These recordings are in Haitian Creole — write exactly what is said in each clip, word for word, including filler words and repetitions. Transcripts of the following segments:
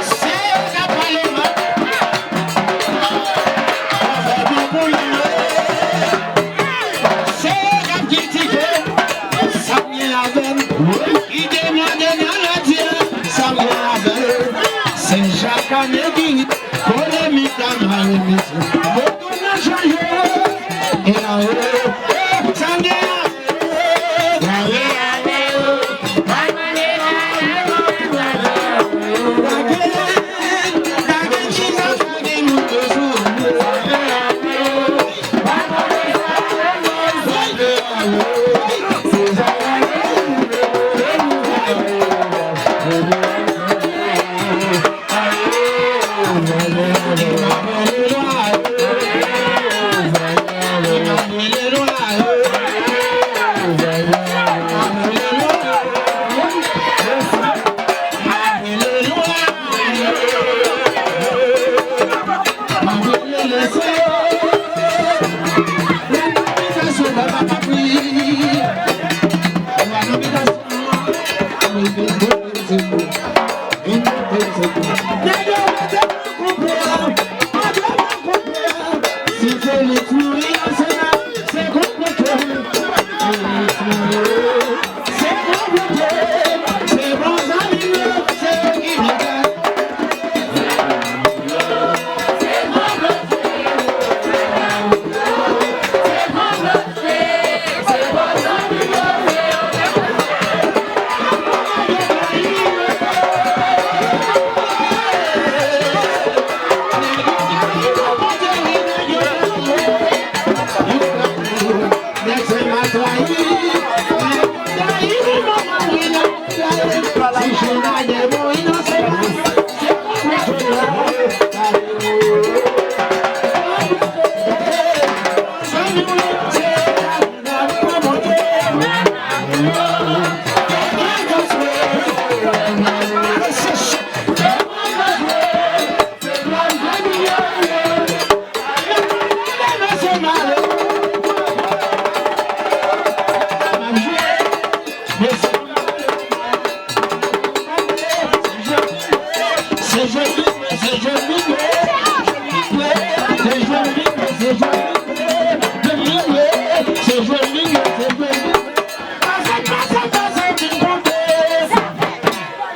Se yo k ap pale mal. Anfè pou pou li ye. Se yo k ap kritike. Sa m gen avè l. Ki te mande nan radyo. Sa m gen avè l. Se Jacques Ané ki polemik la mare mesye. Mwen tou nan chanje. E la, e, sa m gen avè l.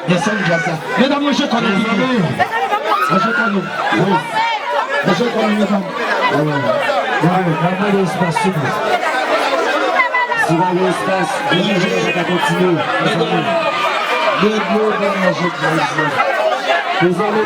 Desann djaz la. Medam, mwen je kò nou. Mezanmi. Mwen je kò nou. Wi. Mwen je kò nou, medam. Wi. Wi, n ap mande espas, souple. Si pa gen espas, nou pa ka kontinye. Mezanmi. Gen dlo, gen manje, gen manje. Mezanmi,